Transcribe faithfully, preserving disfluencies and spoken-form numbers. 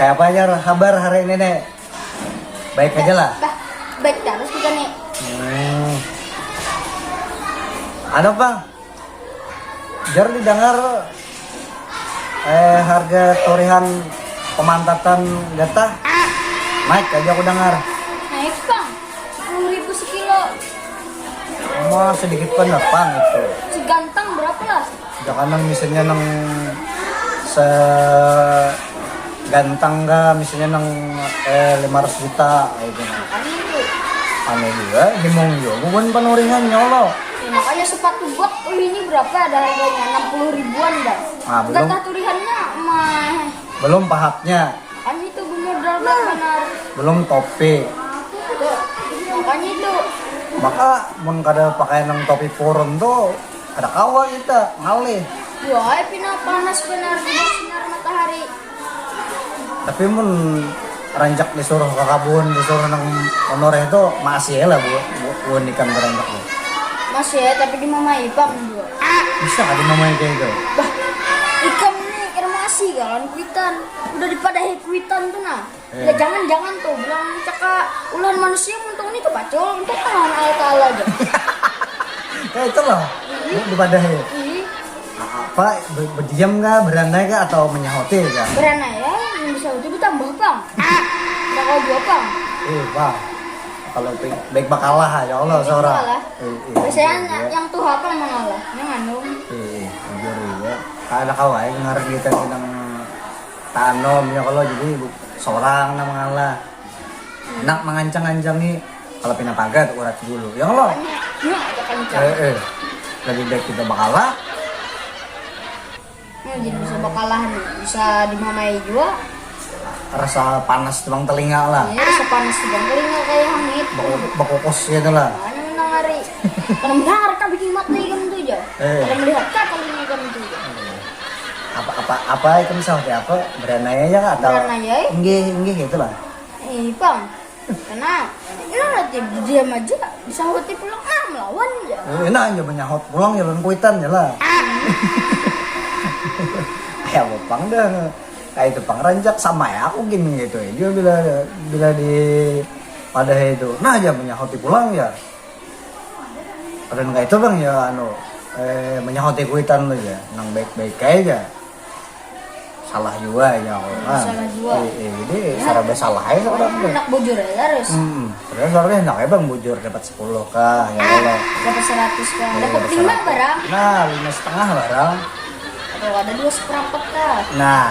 Apa aja habar hari ini, Nek? Baik aja lah. Bah, baik terus kita nih. Hmm. Ada, Bang? Jar didengar eh harga torihan pemantatan getah naik aja aku dengar. Naik, Bang. Sepuluh ribu sekilo. Cuma sedikit penepang itu. Segantang berapa lah? Jangan nang misalnya nang se gantang ga misalnya nang eh, lima ratus juta gitu. Makanya itu. Aneh juga, himung juga bukan penurihan nyolo. Ya, makanya sepatu bot oh, ini berapa ada harganya? Enam puluh ribuan dah. Nah, belum. Kata turihannya mah. Belum pahapnya. Kan itu bemodal nah. Benar. Belum topi. Itu, makanya itu. Maka mun kada pakai nang topi purun tuh kada kawa kita ngalih. Wah, pina panas benar di sinar matahari. Tapi mun rancak disuruh ke kabun disuruh nang honoreh itu masih lah bu, bu, bu nikam rancak bu. Masih ya, tapi di mama ipang juga. Bisa kan di mama kayak itu? Bah, ikam ini kira masih kan kuitan. Udah dipadahi kuitan tuh nah. Eh. Ya jangan jangan tuh bilang caka ulah manusia untuk ini tuh pacul untuk Tuhan Allah Taala aja. Kayak itu loh. Ini dipadahi. Iya. Apa berdiam kah, beranai kah, atau menyahoti kah? Beranai ya, yang bisa itu ditambah pang. Udah kau dua pang. Eh bang, kalau baik bakalah ya Allah seorang. Eh, eh, Biasanya iya. Yang tuh apa mengalah, yang anu. Eh, eh, jujur ya. Ada kau aja ngarang kita tentang tanom ya kalau jadi seorang nama mengalah. Nak mangancang-ancangi kalau pina pagat urat dulu. Ya Allah. Iya, ada kencang. Eh, eh. Lebih baik kita bakalah. Nah, jadi bisa bakalah nih. Bisa dimamai juga. Rasa panas tebang telinga lah. Iya, rasa panas tebang telinga kayak hangit. Bakukus gitu lah. Hanya menang hari. Kalau menang hari kan bikin mati kan itu aja. Eh. Kalau melihat kan telinga kan itu aja. Apa apa apa itu misalnya apa beranai aja kah atau? Beranai aja. Enggih enggih gitu lah. Eh, bang. Tenang. Ini nanti diam aja. Disahuti pulang. Nah, melawan aja. Oh, enak aja menyahut pulang ya lawan kuitan ya lah. Kayak apa pang dah. Kayak itu pang rancak sama ya aku gini gitu ya. Dia bila bila di pada itu. Nah aja menyahuti pulang ya. Pada kayak itu bang ya anu eh menyahut kuitan tuh ya. Nang baik-baik aja. Salah juga ya aku. Hmm, salah juga. Eh, eh, jadi ya. Saraba salah aja seorang tuh. Nak bujur aja harus. Hmm, terus harusnya nak bang bujur dapat sepuluh kah ya ah, Allah. Dapat seratus kah. Iya, dapat lima barang. Nah, lima setengah barang. Atau ada dua seperempat kah. Nah,